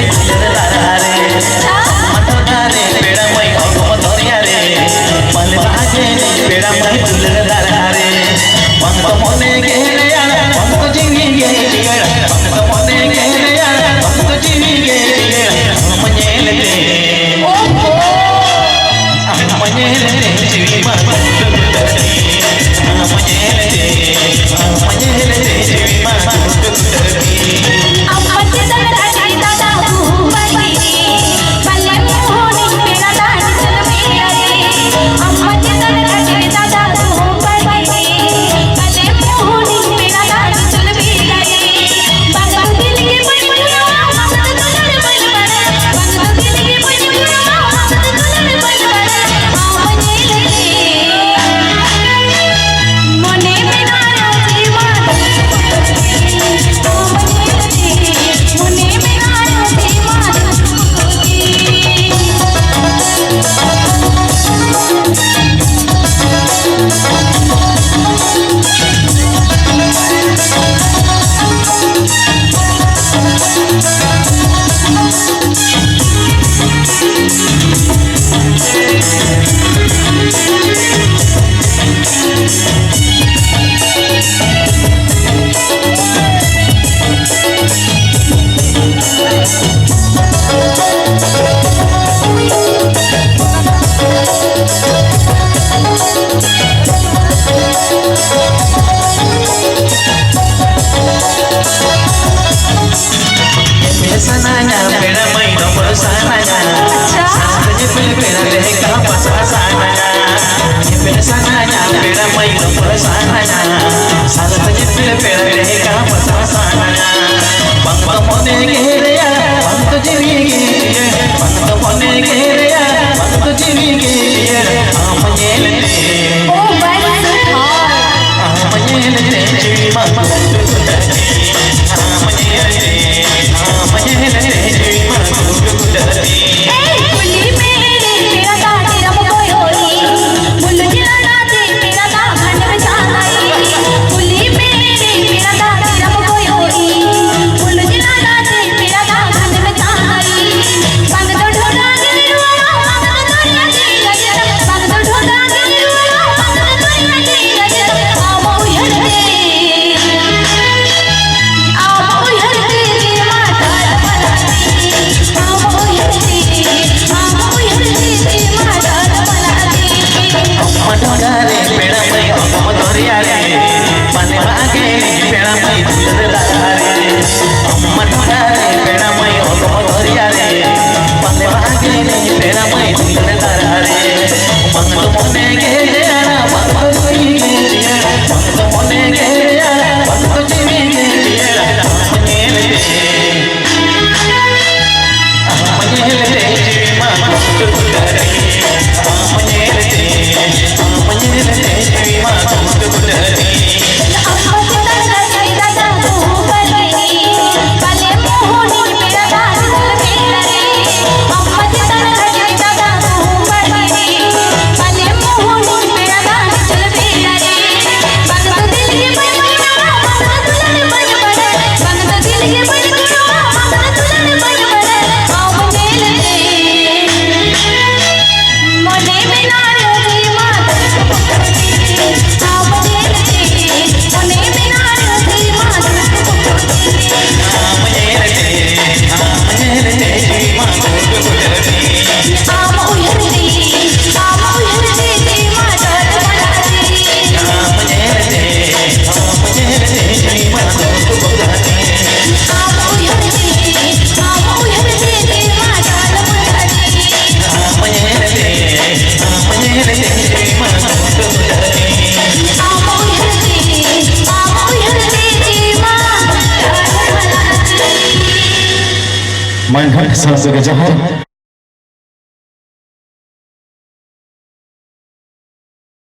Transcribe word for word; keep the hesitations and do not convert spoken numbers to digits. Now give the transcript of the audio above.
ᱫᱩᱞᱟᱹᱲ ᱫᱟᱨᱦᱟ ᱨᱮ, ᱢᱟᱴᱷᱚ ᱫᱷᱟᱨᱮ ᱯᱮᱲᱟ ᱢᱟᱹᱭ ᱚᱜᱚᱢ ᱫᱚᱨᱭᱟ ᱨᱮ, ᱢᱟᱞᱮ ᱵᱟᱦᱟ ᱜᱮ ᱯᱮᱲᱟ ᱢᱟᱹᱭ ᱫᱩᱞᱟᱹᱲ ᱫᱟᱨᱦᱟ ᱨᱮ, ᱵᱟᱝ ᱫᱚ ᱢᱚᱱᱮ ᱜᱮ ᱨᱮᱭᱟᱲ, ᱵᱟᱝ ᱫᱚ ᱡᱤᱣᱤ ᱜᱮ ᱡᱤᱭᱟᱹᱲ, ᱵᱟᱝ ᱫᱚ ᱢᱚᱱᱮ ᱜᱮ ᱨᱮᱭᱟᱲ, ᱵᱟᱝ ᱫᱚ ᱡᱤᱣᱤ ᱜᱮ ᱡᱤᱭᱟᱹᱲ, ᱟᱢ ᱧᱮᱞ ᱛᱮ, ᱟᱢ ᱧᱮᱞ ᱛᱮ ᱡᱤᱣᱤ ᱢᱟ ᱟᱢ ᱧᱮᱞ ᱛᱮ, ᱟᱢ ᱧᱮᱞ ᱛᱮ ᱡᱤᱣᱤ ᱢᱟ ᱧᱮᱯᱮᱞ ᱥᱟᱱᱟᱧᱟ, ᱯᱮᱲᱟ ᱢᱟᱹᱭ ᱰᱚᱵᱚᱞ ᱥᱟᱱᱟᱧᱟ᱾ ᱟᱪᱪᱷᱟ᱾ ᱥᱟᱶᱛᱮ ᱧᱮᱯᱮᱞ ᱯᱮᱲᱟ ᱞᱮ ᱠᱟᱦᱟ ᱯᱟᱥᱟ ᱥᱟᱱᱟᱧᱟ᱾ ᱧᱮᱯᱮᱞ ᱥᱟᱱᱟᱧᱟ, ᱯᱮᱲᱟ ᱢᱟᱹᱭ ᱰᱚᱵᱚᱞ ᱥᱟᱱᱟᱧᱟ᱾ ᱥᱟᱶᱛᱮ ᱧᱮᱯᱮᱞ ᱯᱮᱲᱟ ᱞᱮ ᱠᱟᱦᱟ ᱯᱟᱥᱟ ᱥᱟᱱᱟᱧᱟ᱾ ᱵᱟᱝ ᱫᱚ ᱢᱚᱱᱮ ᱜᱮ ᱨᱮᱭᱟᱲ, ᱵᱟᱝ ᱫᱚ ᱡᱤᱣᱤ ᱜᱮ ᱡᱤᱭᱟᱹᱲ᱾ ᱵᱟᱝ ᱫᱚ ᱢᱚᱱᱮ ᱜᱮ ᱨᱮᱭᱟᱲ, ᱵᱟᱝ ᱫᱚ ᱡᱤᱣᱤ ᱜᱮ ᱡᱤᱭᱟᱹᱲ᱾ ᱟᱢ ᱧᱮᱞ ᱛᱮ, ᱳ ᱵᱟᱥ ᱦᱚᱸ᱾ ᱟᱢ ᱧᱮᱞ ᱛᱮ ᱡᱤᱣᱤ ᱢᱟ ᱟᱢ ᱧᱮᱞ ᱛᱮ, ᱟᱢ ᱧᱮᱞ ᱛᱮ ᱡᱤᱣᱤ ᱢᱟ ᱮᱭ ᱠᱩᱞᱤ ᱢᱮ ᱨᱮ, ᱯᱮᱲᱟ ᱛᱟᱦᱮᱸ ᱨᱮᱢ ᱠᱚᱭᱚᱜ ᱤᱧ᱾ ᱵᱩᱞᱩᱡ ᱞᱟᱲᱟ ᱛᱮ ᱯᱮᱲᱟ ᱛᱟᱦᱮᱸ ᱠᱷᱟᱱᱮᱢ ᱡᱟᱦᱟᱸᱭ᱾ ᱠᱩᱞᱤ ᱢᱮ ᱨᱮ, ᱯᱮᱲᱟ ᱛᱟᱦᱮᱸ ᱨᱮᱢ ᱠᱚᱭᱚᱜ ᱤᱧ᱾ ᱵᱩᱞᱩᱡ ᱞᱟᱲᱟ ᱛᱮ ᱯᱮᱲᱟ ᱢᱟ ᱮᱱᱠᱷᱟᱱ ᱥᱟᱱᱟᱢ ᱠᱚᱜᱮ ᱡᱚᱦᱟᱨ᱾